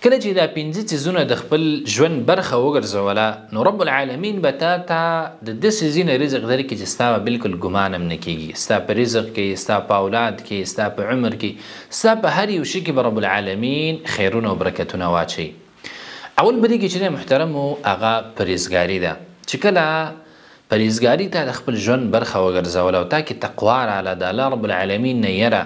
کله چې دا پنځه څیزونه د خپل ژوند برخه وګرځوله، نو رب العالمین به تا ته د داسې ځینې رزق درکړي چې ستا به بالکل ګمان هم نه کېږي. ستا په رزق کې، ستا په اولاد کې، ستا په عمر کې، ستا په هر یو شي کې به رب العالمین خیرونه او برکتونه واچوي. اول په دې کې چې دی محترمو هغه پرهېزګاري ده، چې کله پرهېزګاري تا د خپل ژوند برخه وګرځوله او تا کې تقوا راله، د الله رب العالمین نه یره،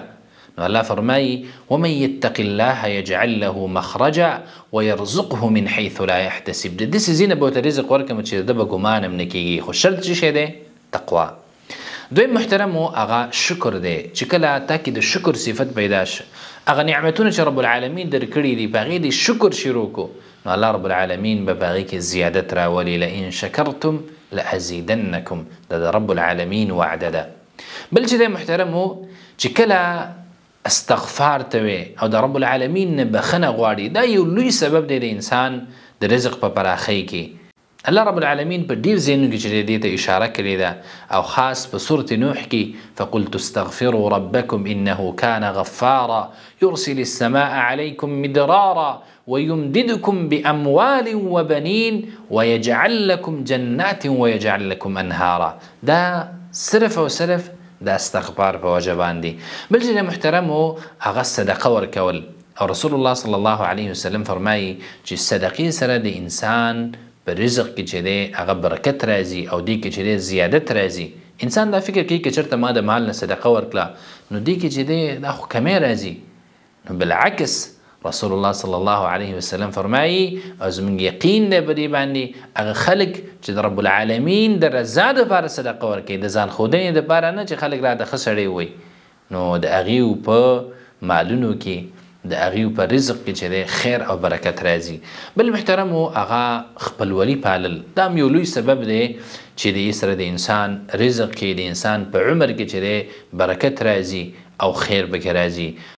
نو الله فرمایي ومن يتق الله يجعل له مخرجا ويرزقه من حيث لا يحتسب. د داسې ځای نه به ورته رزق ورکړم چې د ده به ګمان هم نه کېږي، خو شرط څه شی دی؟ تقوا. دویم محترمو هغه شکر دی، چې کله تا کې د شکر صفت پیدا شي، هغه نعمتونه چې رب العالمین درکړي دي په هغې دې شکر شروع کړو، نو الله رب العالمین به په هغې کې زیادت راولي. لئن شکرتم لأزیدنکم، دا د رب العالمین وعده ده. بل چې دی محترمو چې کله استغفار ته وې او د رب العالمین نه بخښنه غواړي، دا یو لوی سبب دی د انسان د رزق په پراخۍ کې. الله رب العالمین په ډېر ځایونو کې چې دې ته اشاره کړې ده، او خاص په سورة نوح کې فقلت استغفروا ربکم انه کان غفارا يرسل السماء عليكم مدرارا ويمددكم بأموال وبنين ويجعل لكم جنات ويجعل لكم انهارا. دا صرف او صرف د استغفار په وجه باندې. بل چې محترمو هغه صدقه ورکول، او رسول الله صلی الله علیه وسلم فرمایي چې صدقې سره د انسان په رزق کې چې دی هغه برکت راځي او دې کې چې دی زیادت راځي. انسان دا فکر کوي که چېرته ما د مال نه صدقه ورکړه نو دې کې چې دی دا خو کمی راځي، نو بالعکس رسول الله صلی الله علیه وسلم فرمایي او زموږ یقین دی په دې باندې هغه خلک چې د رب العالمین د رضا دپاره صدقه ورکوي، د ځان ښودنې دپاره نه چې خلک راته ښه سړی ووایي، نو د هغوی په مالونو کې د هغوی په رزق کې چې دی خیر او برکت راځي. بل محترمو هغه خپلولي پالل، دا هم یو لوی سبب دی چې د سره د انسان رزق کې د انسان په عمر کې چې دی برکت راځي او خیر پکې راځي.